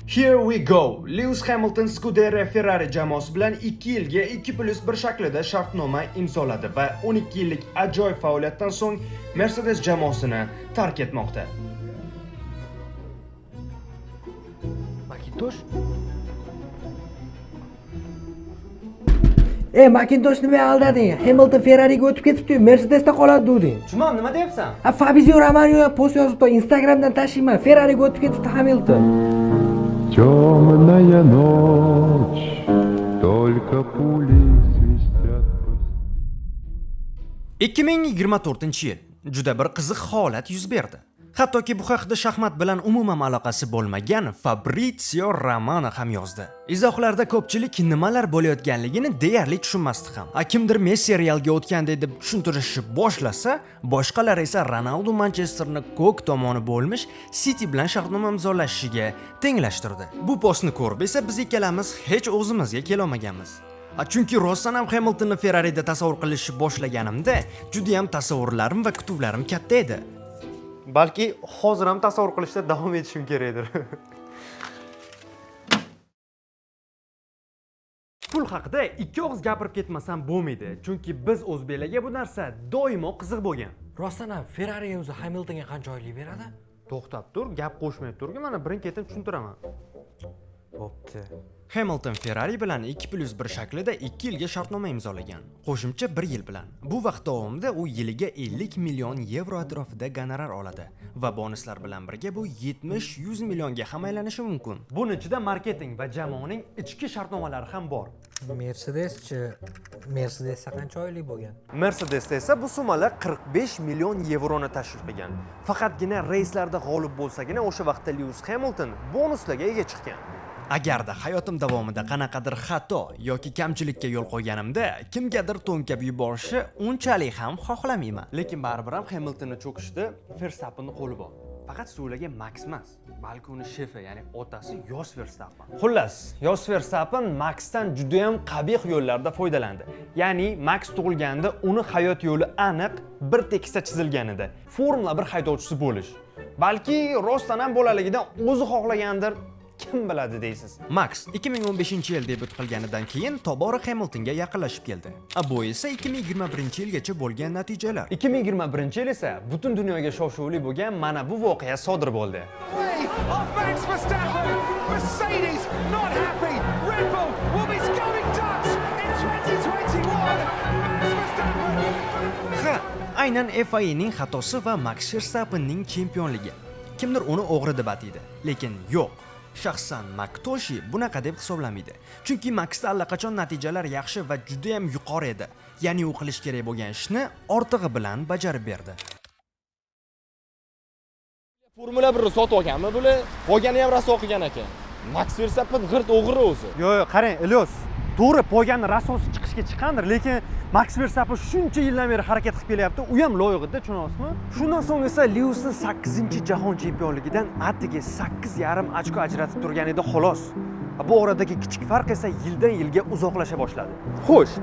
Here we go. Lewis Hamilton Scuderia Ferrari jamoasi bilan 2 yilga 2+1 shaklida shartnoma imzoladi va 12 yillik ajoyib faoliyatdan so'ng Mercedes jamoasini tark etmoqda. Macintosh? Ey, Macintosh, nima aldading? Hamilton Ferrariga o'tib ketibdi, Mercedesda qoladi degding. Chumon, nima deyapsan? Ha, Fabrizio Romano ham post yozibdi, Instagramdan tashiyman. Ferrariga o'tib ketibdi Hamilton. Темная ночь, только пули свистят по 2024-yil juda bir qiziq holat yuz berdi. Hattoki bu haqida shaxmat bilan umuman aloqasi bo'lmagan Fabrizio Romano ham yozdi. Izohlarda ko'pchilik nimalar bo'layotganligini deyarli tushunmasdi ham. A kimdir Messi Realga o'tganday deb tushuntirishni boshlasa, boshqalar esa Ronaldu Manchesterni ko'k tomoni bo'lmish City bilan shartnoma imzolashiga tenglashtirdi. Bu postni ko'rib esa biz ikkalamiz hech o'zimizga kelolmaganmiz. A chunki rostdan ham Hamiltonni Ferrari'da tasavvur qilishni boshlaganimda juda ham tasavvurlarim va kutuvlarim katta edi. Balki hozir ham tasavvur qilishda davom etishim kerakdir. Pul haqida ikki og'iz gapirib ketmasam bo'lmaydi, chunki biz o'zbeklarga bu narsa doimo qiziq bo'lgan. Rostdan ham Ferrari o'zi Hamiltonga qancha oylik beradi? To'xtab tur, gap qo'shmay turgin, mana birin-ketin tushuntiraman. Bo'pti. Hamilton Ferrari bilan 2+1 shaklida 2 yilga shartnoma imzolagan. Qo'shimcha 1 yil bilan. Bu vaqt davomida u yiliga 50 million yevro atrofida gonorar oladi va bonuslar bilan birga bu 70-100 millionga ham aylanishi mumkin. Buni ichida marketing va jamoaning ichki shartnomalari ham bor. Mercedeschi, Mercedesda qancha oylik bo'lgan? Mercedesda esa bu summalar 45 million yevroni tashkil qilgan. Faqatgina reyslarda g'olib bo'lsagina o'sha vaqtda Lewis Hamilton bonuslarga ega chiqqan. Agarda hayotim davomida qanaqadir xato yoki kamchilikka yo'l qo'yganimda, kimgadir to'nkab yuborishi unchalik ham xohlamayman. Lekin baribir ham Hamiltonni cho'kishida Verstappenning qo'li bor. Faqat suvlarga Max emas, balki uni shefi, ya'ni otasi Jos Verstappen. Xullas, Jos Verstappen Maxdan juda ham qabih yo'llarda foydalandi. Ya'ni Max tug'ilganda uni hayot yo'li aniq bir tekisda chizilgan edi. Formula 1 haydovchisi bo'lish. Balki rostdan ham bolaligidan o'zi xohlagandir, kim biladi deysiz. Max 2015-yil debyut qilganidan keyin tobora Hamiltonga yaqinlashib keldi. A bu esa 2021-yilgacha bo'lgan natijalar. 2021-yil esa butun dunyoga shov-shuvli bo'lgan mana bu voqea sodir bo'ldi. Way off Max Verstappen. Mercedes not happy. Red Bull will be scouting Dutch in 2021. Max Verstappen. Ha, aynan FIAning xatosi va Max Verstappenning chempionligi. Kimdir uni o'g'ri deb ataydi, lekin yo'q. Shaxsan Maktoshi bunaqa deb hisoblamaydi. Chunki Maxda allaqachon natijalar yaxshi va juda ham yuqori edi. Ya'ni u qilish kerak bo'lgan ishni ortig'i bilan bajarib berdi. Formula 1 ni sotib olganmi bular? Poygani ham rasvo qilgan ekan. Max Verstappen g'irt o'g'ri o'zi. Yo'q, yo'q, qarang, Ilyos, to'g'ri poygani rasvosi chiqishga chiqqandir, lekin Max Verstappen shuncha yildan beri harakat qilib kelyapti, u ham loyiq edi, tushunasizmi? Shundan so'ng esa Lewisni 8-jahon chempionligidan atigi 8,5 ochko ajratib turgan edi xolos. Bu oradagi kichik farq esa yildan yilga uzoqlasha boshladi. Xo'sh,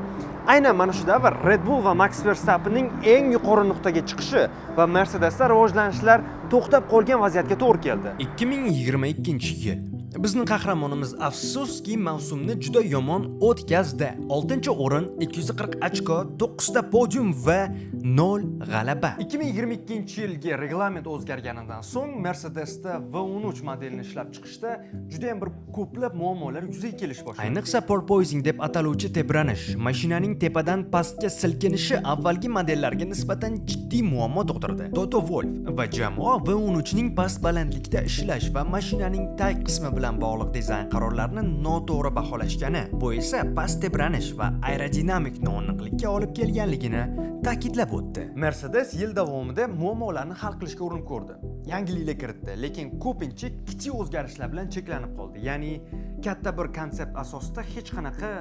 aynan mana shu davr Red Bull va Max Verstappenning eng yuqori nuqtaga chiqishi va Mercedesda rivojlanishlar to'xtab qolgan vaziyatga to'g'ri keldi. 2022-yil. Bizning qahramonimiz afsuski mavsumni juda yomon o'tkazdi. 6-o'rin, 240 ochko, 9 ta podium va 0 g'alaba. 2022-yilgi reglament o'zgarganidan so'ng Mercedesda V13 modelini ishlab chiqishda juda ham bir ko'plab muammolar yuzaga kelish boshladi. Ayniqsa porpoising deb ataluvchi tebranish, mashinaning tepadan pastga silkinishi avvalgi modellarga nisbatan jiddiy muammo tug'dirdi. Toto Wolff va jamoa V13 ning past balandlikda ishlash va mashinaning tag qismi bilan bog'liq dizayn qarorlarini noto'g'ri baholashgani, bu esa past tebranish va aerodinamik noaniqlikka olib kelganligini ta'kidlab o'tdi. Mercedes yil davomida muammolarni hal qilishga urinib ko'rdi. Yangiliklar kiritdi, lekin ko'pincha kichik o'zgarishlar bilan cheklanib qoldi. Ya'ni katta bir konsept asosida hech qanaqa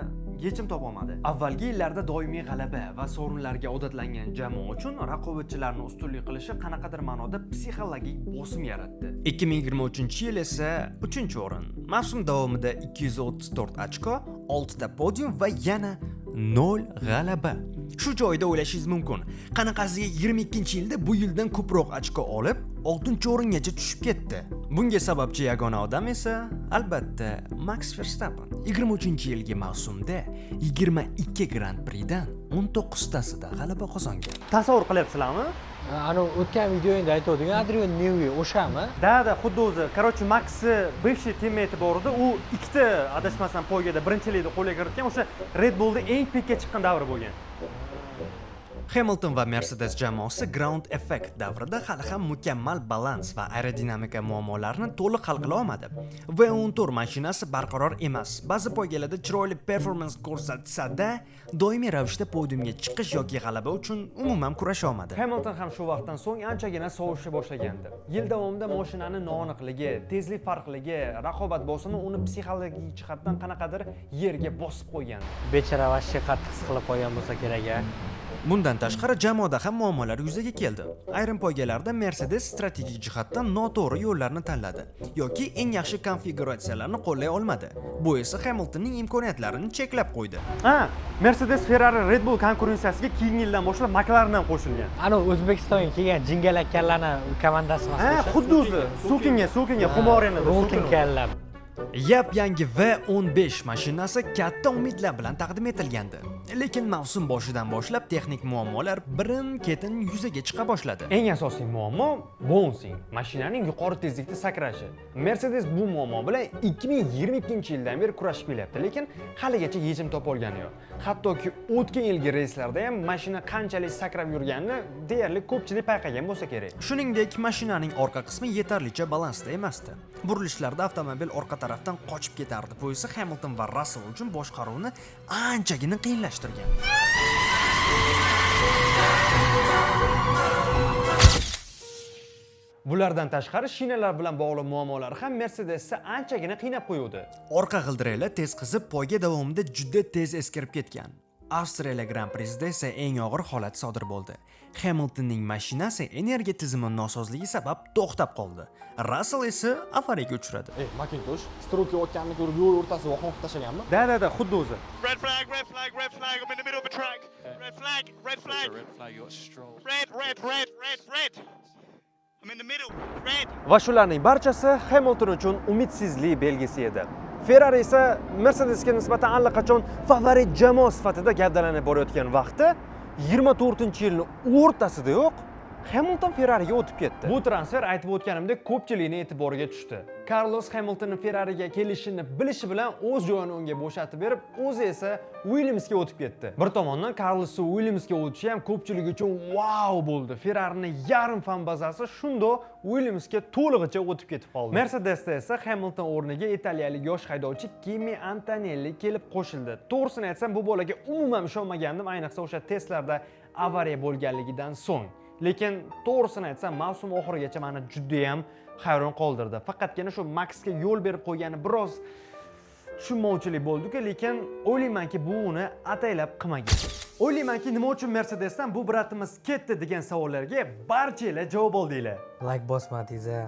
yechim topa olmadi. Avvalgi yillarda doimiy g'alaba va sovrinlarga odatlangan jamoa uchun raqobatchilarni ustunlik qilishi qanaqadir ma'noda psixologik bosim yaratdi. 2023-yil esa 3-o'rin. Mavsum davomida 234 ochko, 6 ta podium va yana 0 g'alaba. Shu joyda o'ylashingiz mumkin. Qanaqasiga 22-yilda bu yildan ko'proq ochko olib, 6-o'ringacha tushib ketdi. Bunga sababchi yagona odam esa albatta Max Verstappen. 23-yilgi mavsumda 22 Grand Prixdan 19 tasida g'alaba qozongan. Tasavvur qilyapsizlarmi? Anavi o'tgan videoyingda aytgandik, Adrian Newey o'shami? Да, xuddi o'zi. Короче, Maxi бывший teammate bor edi. U ikkita, adashmasam, poygada birinchilikni qo'lga kiritgan, o'sha Red Bullda eng pikka chiqqan davri bo'lgan. Hamilton va Mercedes jamoasi ground effect davrida hali ham mukammal balans va aerodinamika muammolarini to'liq hal qila olmadi. V14 mashinasi barqaror emas. Ba'zi poygalarda chiroyli performance ko'rsatsa-da, doimiy ravishda podiumga chiqish yoki g'alaba uchun umuman kurasha olmadi. Hamilton ham shu vaqtdan so'ng anchagina sovishni boshlagandi. Yil davomida mashinani noaniqligi, tezlik farqligi, raqobat bosimi uni psixologik jihatdan qanaqadir yerga bosib qo'ygandi. Bechora вообще qattiq siqilib qolgan bo'lsa kerak a. Bundan tashqari, jamoada ham muammolar yuzaga keldi. Ayrim poygalarda Mercedes strategik jihatdan noto'g'ri yo'llarni tanladi yoki eng yaxshi konfiguratsiyalarni qo'llay olmadi. Bu esa Hamiltonning imkoniyatlarini cheklab qo'ydi. Ha, Mercedes, Ferrari, Red Bull konkurensiyasiga keyingi yildan boshlab McLaren ham qo'shilgan. Anavi O'zbekistonga kelgan jingalak kallani komandasi emas Ha, o'sha? Xuddi o'zi. Sukinga, Sukinga, Xumorina. Rolton kalla. Yap-yangi V15 mashinasi katta umidlar bilan taqdim etilgandi. Lekin mavsum boshidan boshlab texnik muammolar birin-ketin yuzaga chiqa boshladi. Eng asosiy muammo bouncing, mashinaning yuqori tezlikda sakrashi. Mercedes bu muammo bilan 2022-yildan beri kurashib kelyapti, lekin haligacha yechim topa olgani yo'q. Hattoki o'tgan yilgi reyslarda ham mashina qanchalik sakrab yurganini deyarli ko'pchilik payqagan bo'lsa kerak. Shuningdek, mashinaning orqa qismi yetarlicha balansda emasdi. Burilishlarda avtomobil orqa tarafdan qochib ketardi. Bu esa Hamilton va Russell uchun boshqaruvni anchagina qiyinlashtirgan. Bulardan tashqari, shinalar bilan bog'liq muammolar ham Mercedesni anchagina qiynab qo'yuvdi. Orqa g'ildiraklar tez qizib, poyga davomida juda tez eskirib ketgan. Avstraliya Grand Prix'sida esa eng og'ir holat sodir bo'ldi. Hamiltonning mashinasi energiya tizimi nosozligi sabab to'xtab qoldi. Russell esa avariyaga uchradi. Ey, Macintosh, stroke yotganini ko'rib yo'l o'rtasida vahom qilib tashlaganmi? Да, xuddi o'zi. Red flag, red flag, red flag. I'm in the middle of a track. Red flag, red flag. Red flag, you got Stroll. Red, red, red, red, red. I'm in the middle. Red. Va shularning barchasi Hamilton uchun umidsizlik belgisi edi. Ferrari esa Mercedesga nisbatan allaqachon favorit jamoa sifatida gavdalanib borayotgan vaqtda, 24-yilning o'rtasidayoq Hamilton Ferrariga o'tib ketdi. Bu transfer, aytib o'tganimdek, ko'pchilikning e'tiboriga tushdi. Carlos Hamiltonning Ferrariga kelishini bilishi bilan o'z joyini unga bo'shatib berib, o'zi esa Williamsga o'tib ketdi. Bir tomondan Carlosning Williamsga o'tishi ham ko'pchilik uchun wow bo'ldi. Ferrarining yarim fan bazasi shundoq Williamsga to'lig'icha o'tib ketib qoldi. Mercedesda esa Hamilton o'rniga italiyalik yosh haydovchi Kimi Antonelli kelib qo'shildi. To'g'risini aytsam, bu bolaga umuman ishonmagandim, ayniqsa o'sha testlarda avariya bo'lganligidan so'ng. Lekin to'g'risini aytsam, mavsum oxirigacha meni juda ham hayron qoldirdi. Faqatgina shu Maxga yo'l berib qo'ygani biroz tushunmovchilik bo'ldi-ku, lekin o'ylaymanki, bu uni ataylab qilmagan. O'ylaymanki, nima uchun Mercedesdan bu брат imiz ketdi degan savollarga barchanglar javob oldinglar. Like bosmadingiz a.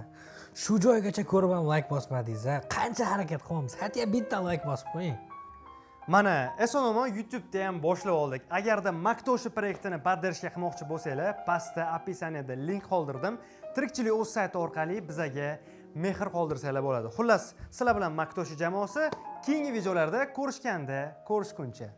Shu joygacha ko'rib ham like bosmadingiz a. Qancha harakat qilyapmiz? Hatto bitta like bosib qo'ying. Mana, eson-omon YouTube'da ham boshlab oldik. Agarda Maktoshi proyektini поддержка qilmoqchi bo'lsanglar, pastda описание da link qoldirdim. Tirikchilik o'z sayti orqali bizaga mehr qoldirsanglar bo'ladi. Xullas, sizlar bilan Maktoshi jamoasi, keyingi videolarda ko'rishganda ko'rishguncha.